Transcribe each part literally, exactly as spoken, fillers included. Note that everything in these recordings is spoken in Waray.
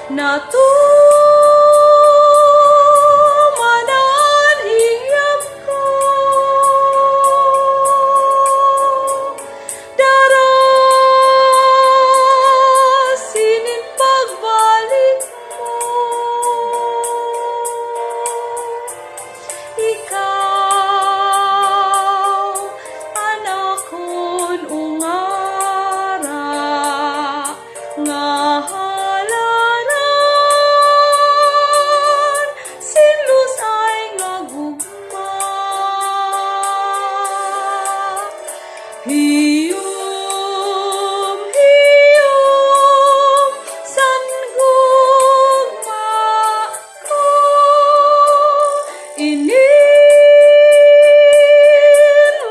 Natuman an hingyap ko, dara sinin pagbalik mo. Ikaw an akon ungara nga halaran, sinlus ay nga gugma. Hiyom, hiyom, san gugma ko. Inin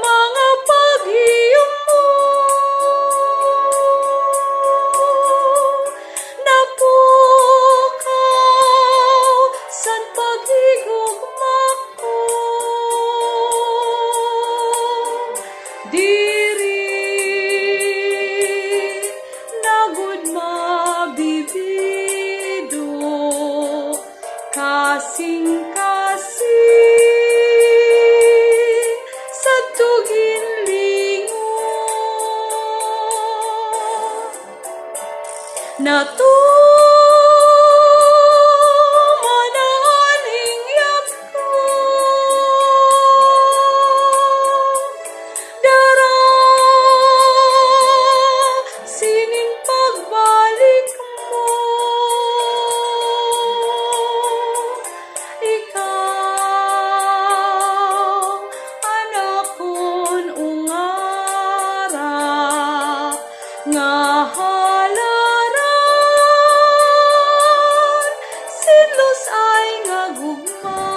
mga paghiyom mo, napukaw san paghigugma ko. Diri na gud mabibido, kasingkasing sadto ginlingon. Natuman an hingyap ko, dara sinin pagbalik mo. Ikaw an akon ungara nga halaran, sinlus ay nga gugma.